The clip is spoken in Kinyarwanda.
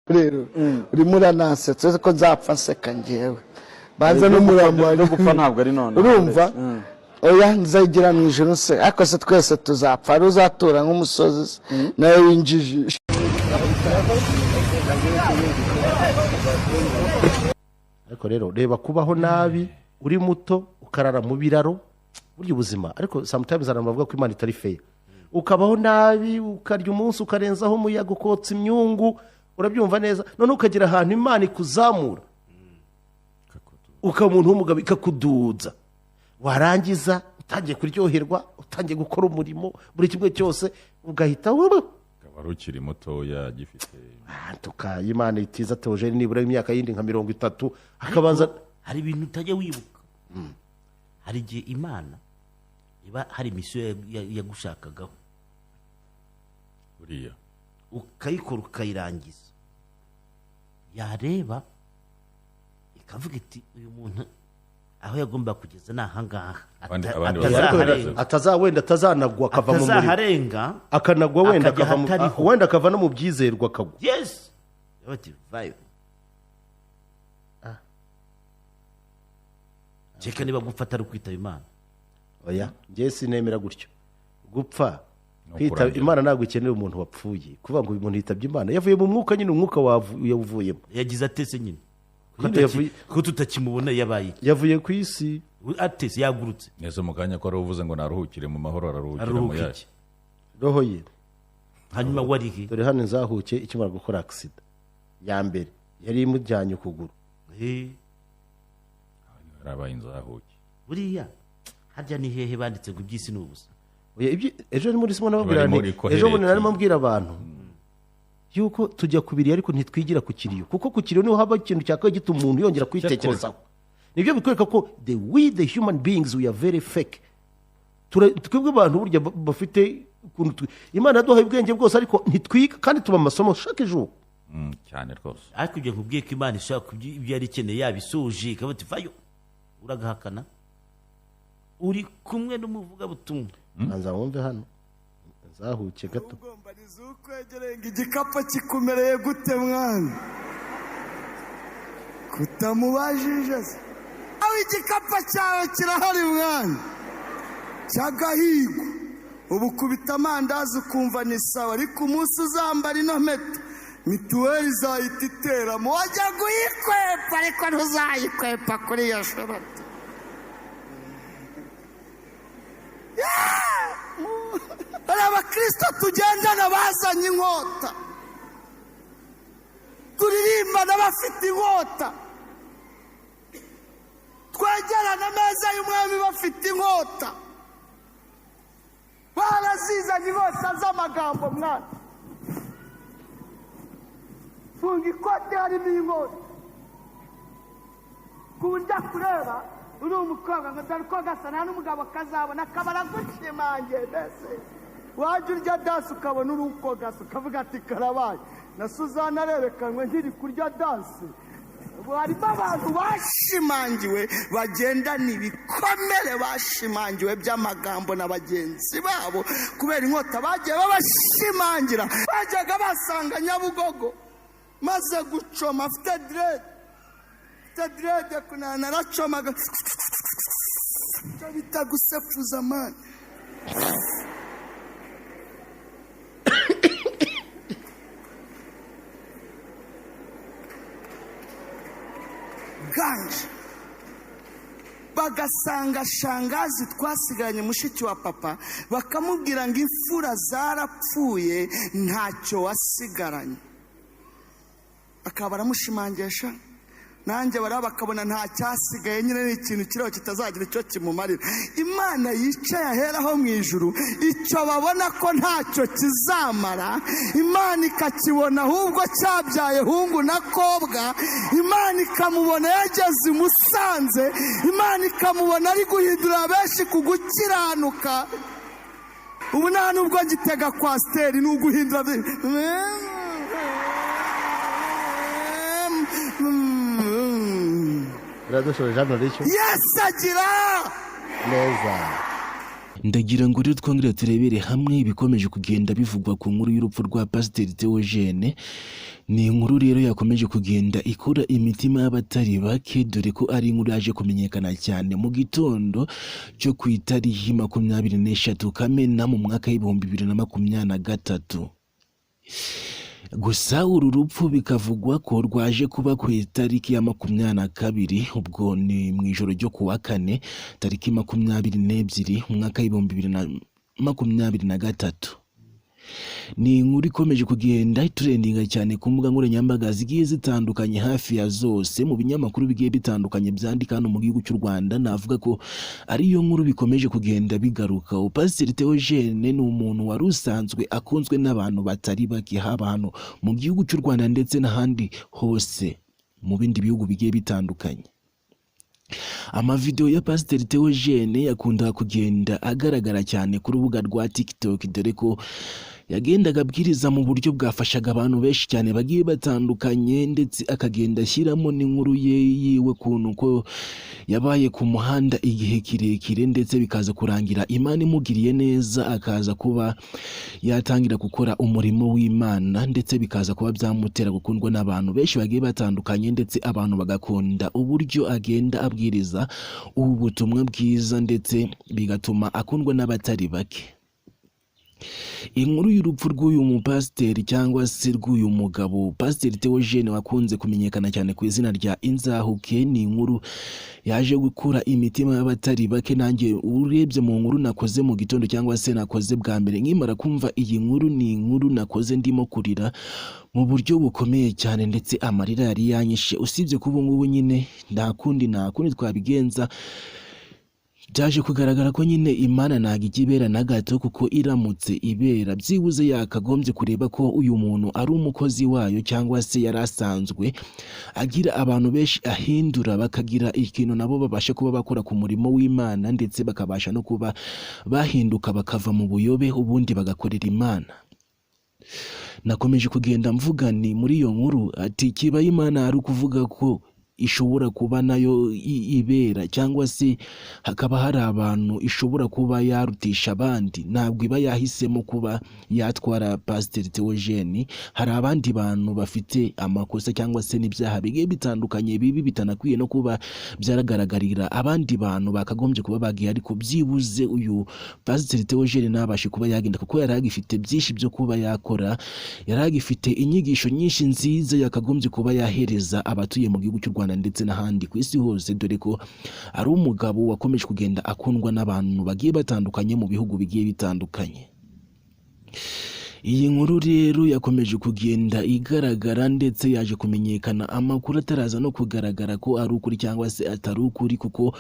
Rero urimo uranansetsa, uretse ko nzapfa nseka ngewe banza n'umurambo. No gupfa ntabwo ari none. Urumva, oya, nzagera mu ijoro se? Ariko se twese tuzapfa, hari uzatura nk'umusozi se nawe winjijisha? Ariko rero reba, kubaho nabi uri muto, ukarara mu biraro, burya ubuzima. Ariko sometimes abantu bavuga ko Imana itari fair. Ukabaho nabi, ukarya umunsi ukarenzaho umuyaga, ukotsa imyungu, urabyumva neza, noneho ukagera ahantu Imana ikuzamura, ukaba umuntu w'umugabo, ikakuduza, warangiza utangiye kuryoherwa, utangiye gukora umurimo, buri kimwe cyose ugahita Akaba ari ukiri mutoya gifite Tuka Imana itiza Teogene nibura imyaka yindi nka 30 akabanza. Hari ibintu utajya wibuka. Hari igihe Imana iba hari mission yagushakagaho. Buriya. Ukayikora, ukayirangiza, yareba ikavuga iti: "Uyu muntu aho yagomba kugeza ni ahangaha." Abandi Atazaharenga. Ataza wenda atazanagwa akava mu murimo. Atazaharenga. Akanagwa wenda, akajya akava mu ahatariho. Wenda akava no mu byizerwa akagwa. Yes, bati: "Vayo." Kereka niba gupfa atari ukwitaba Imana. Oya, njye sinemera gutyo gupfa. Ni Kwitaba ukurangira. Imana ntabwo ikenera umuntu wapfuye. Kuvuga ngo uyu muntu yitabye Imana, yavuye mu mwuka nyine, umwuka yawuvuyemo. Yagize atese nyine ko Nyine ko tutakimubona, yabaye iki? Yavuye ku isi. Atese, yagurutse. Neza, mu kanya ko ari uvuze ngo naruhukire mu mahoro, araruhukira mu Aruhuka yayo? iki? Roho ye. Hanyuma warihe? Dore hano inzahuke ikimara gukora accident ya mbere yari imujyanye ukuguru. Yarabaye inzahuke. Buriya harya ni hehe banditse ngo iby'isi ni ubusa? Oya, ejo ni muri simo nababwira Bari nti muri ejo bundi kohereti. narimo mbwira abantu yuko tujya ku biriyo ariko ntitwigira ku kiriyo, kuko ku kiriyo niho haba ikintu cyakabaye gituma umuntu yongera kwitekerezaho. Nibyo bikwereka ko the human beings, we are very fake. Twebwe abantu burya bafite ukuntu Imana yaduhaye ubwenge bwose, ariko ntitwiga kandi tuba amasomo chaque jour. Cyane rwose. Ariko ibyo nkubwiye ko Imana ishaka ibyo yari ikeneye yabisoje, ikavuga iti: "Vayo." Uragahakana uri kumwe n'umuvugabutumwa. Banza wumve hano nzahuke gato. Ugomba ukwegereye ngo igikapu kikumereye gute mwana, kutamubajije se? Aho igikapu cyawe kirahari mwana, cy'agahigo. Ubu ukubita amandazi ukumva ni sawa, ariko umunsi uzambara ino mpeta, mituweli izahita iteramo. Wajya kuyikwepa ariko ntuzayikwepa kuri iyo shoroti. Hari abakirisito tugendana bazanye inkota, turirimbana bafite inkota, twegerana ameza y'umwami bafite inkota, barazizanye inkota z'amagambo. Mwana, funga ikote harimo inkota, ku buryo akureba uri umukobwa ngo dore uko gasa, nta n'umugabo kazabona, akaba aragushimangiye. Mbese wajya urya danse ukabona uri uko gasa, ukavuga ati: "Karabaye." Na Suzana arerekanwe nkiri kurya danse. Ubu harimo abantu bashimangiwe, bagendana ibikomere bashimangiwe by'amagambo na bagenzi babo kubera inkota bagiye babashimangira. Bajyaga basanga Nyabugogo maze gucoma, afite dread, afite dread, kunana naracomaga, icyo bita gusefuza mani. Ganje bagasanga shangazi twasigaranye, mushiki wa papa, bakamubwira ngo imfura zarapfuye, ntacyo wasigaranye. Bakaba baramushimangisha, nanjye baraba bakabona nta cyasigaye nyine, ni ikintu kiriho kitazagira icyo kimumarira. Imana yicaye aheraho mu ijuru, icyo babona ko ntacyo kizamara, Imana ikakibona ahubwo cyabyaye hungu na kobwa. Imana ikamubona yageze i Musanze, Imana ikamubona ari guhindura benshi ku gukiranuka. Ubu nta nubwo ngitega coaster, ni uguhindura. Biradushoje hano rero. Yesu agira neza. Ndagira ngo rero twongere turebere hamwe ibikomeje kugenda bivugwa ku nkuru y'urupfu rwa Pasiteri Theogene. Ni inkuru rero yakomeje kugenda ikura imitima y'abatari bake, dore ko ari inkuru yaje kumenyekana cyane mu gitondo cyo ku itariki 23 Kamena mu mwaka w'2023. Gusa uru rupfu bikavugwa ko rwaje kuba ku itariki ya 22, ubwo ni mu ijoro ryo ku wa kane, tariki 22, umwaka w'2023. Ni inkuru ikomeje kugenda itrendinga cyane ku mbuga nkoranyambaga zigiye zitandukanye, hafi ya zose, mu binyamakuru bigiye bitandukanye byandika hano mu gihugu cy'u Rwanda. Navuga ko ariyo nkuru bikomeje kugenda bigaruka. Pasiteri Theogene ni umuntu wari usanzwe akunzwe n'abantu batari bake, haba hano mu gihugu cy'u Rwanda ndetse n'ahandi hose mu bindi bihugu bigiye bitandukanye. Amavideo ya Pasiteri Theogene yakundaga kugenda agaragara cyane ku rubuga rwa TikTok, dore ko yagendaga abwiriza mu buryo bwafashaga abantu benshi cyane bagiye batandukanye, ndetse akagenda ashyiramo n'inkuru ye yiwe, kuntu ko yabaye ku muhanda igihe kirekire, ndetse bikaza kurangira Imana imugiriye neza, akaza kuba yatangira gukora umurimo w'Imana, ndetse bikaza kuba byamutera gukundwa n'abantu benshi bagiye batandukanye, ndetse abantu bagakunda uburyo agenda abwiriza ubu butumwa bwiza, ndetse bigatuma akundwa n'abatari bake. Inkuru y'urupfu rw'uyu mupasiteri, cyangwa se rw'uyu mugabo Pasiteri Theogene wakunze kumenyekana cyane ku izina rya Inzahuke, ni inkuru yaje gukura imitima y'abatari bake. Nanjye urebye mu nkuru nakoze mu gitondo, cyangwa se nakoze bwa mbere nkimara kumva iyi nkuru, ni inkuru nakoze ndimo kurira mu buryo bukomeye cyane, ndetse amarira yari yanyishe. Usibye ko ubu ngubu nyine nta kundi twabigenza. Byaje kugaragara ko nyine Imana ntabwo ijya ibera na gato, kuko iramutse ibera byibuze yakagombye kureba ko uyu muntu ari umukozi wayo, cyangwa se yari asanzwe agira abantu benshi ahindura, bakagira ikintu nabo babasha kuba bakora ku murimo w'Imana, ndetse bakabasha no kuba bahinduka bakava mu buyobe, ubundi bagakorera Imana. Nakomeje kugenda mvuga ni muri iyo nkuru ati kibaye Imana ari ukuvuga ko ishobora kuba nayo ibera, cyangwa se hakaba hari abantu ishobora kuba yarutisha abandi, ntabwo iba yahisemo kuba yatwara Pasiteri Theogene. Hari abandi bantu bafite amakosa cyangwa se n'ibyaha bigiye bitandukanye bibi, bitanakwiye no kuba byaragaragarira abandi bantu, bakagombye kuba bagiye, ariko byibuze uyu Pasiteri Theogene ntabashe kuba yagenda, kuko yari agifite byinshi byo kuba yakora, yari agifite inyigisho nyinshi nziza yakagombye kuba yahereza abatuye mu gihugu cy'u Rwanda ndetse n'ahandi ku isi hose, dore ko ari umugabo wakomeje kugenda akundwa n'abantu bagiye batandukanye mu bihugu bigiye bitandukanye. Iyi nkuru rero yakomeje kugenda igaragara, ndetse yaje kumenyekana amakuru ataraza no kugaragara ko ari ukuri cyangwa se atari ukuri, kuko